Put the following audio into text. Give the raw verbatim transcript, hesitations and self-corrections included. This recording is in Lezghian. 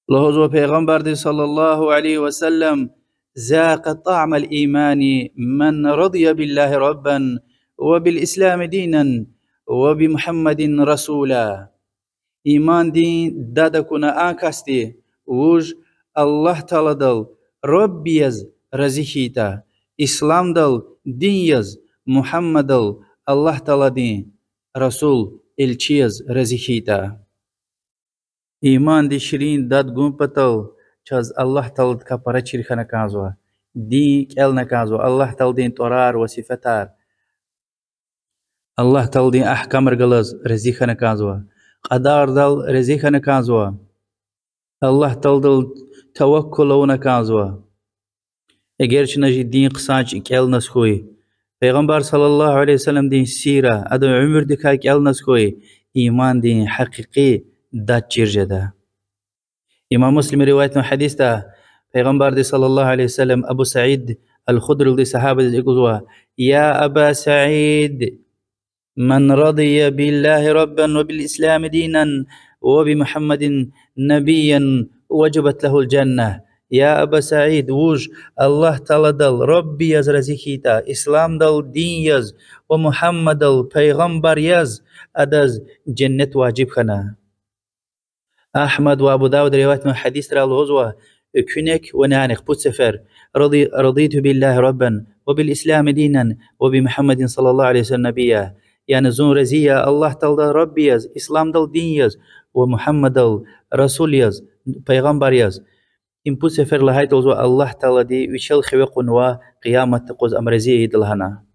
Лугьузва Пайгъамбарди صلى الله عليه وسلم: ذاق طعم الإيمان من رضي بالله ربا وبالإسلام دينا وبمحمد رسولا. Имандин дад акуна а касди, вуж Аллагь Тааладал Рабби яз рази хьайитӀа, Исламдал дин яз, Мугьаммадал Аллагь Тааладин расул, элчи яз рази хьайитӀа. Имандин ширин дад гун патал чаз Аллагь Тааладикай пара чир хьана кӀанзава, дин кӀелна кӀанзава, Аллагь Тааладин тӀварар ва сифетар, Аллагь Тааладин агькамар галаз рази хьана кӀанзава, кьадардал рази хьана кӀанзава, Аллагь Тааладал таваккул авуна кӀанзава. Эгер чна чи дин хъсан чӀ-, кӀелназ хьуй, Пайгъамбар صلى الله عليه وسلمдин сира, адан уьмуьрдикай кӀелназ хьуй, имандин гьакъикъи дад чир жеда. Имам Муслима риваятнавай гьадисда Пайгъамбарди صلى الله عليه وسلم Абу Саид ал-Худридилай, сагьабадиз, икӀ лугьузва: يا أبا سعيد، من رضي بالله ربا وبالإسلام دينا وبمحمد نبيا وجبت له الجنة. Я Аба Саид, вуж Аллагь Тааладал Рабби яз рази хьайитӀа, Исламдал дин яз ва Мугьаммадал пайгъамбар яз, адаз женнет важиб хьана. Агьмада ва Абу Давуда риваятнавай гьадисда лугьузва: экуьнахъ ва нянихъ пуд сефер رضي-, رضيت بالله ربا وبالإسلام دينا وبمحمد صلى الله عليه وسلم نبيا. Яни зун рази я Аллагь Тааладал Рабби яз, Исламдал дин яз ва Мугьаммадал расул яз, пайгъамбар яз. Им пуд сефер лагьайтӀа, лугьузва, Аллагь Таалади вичел хиве кьунва къияматдин юкъуз ам рази ийида лагьана.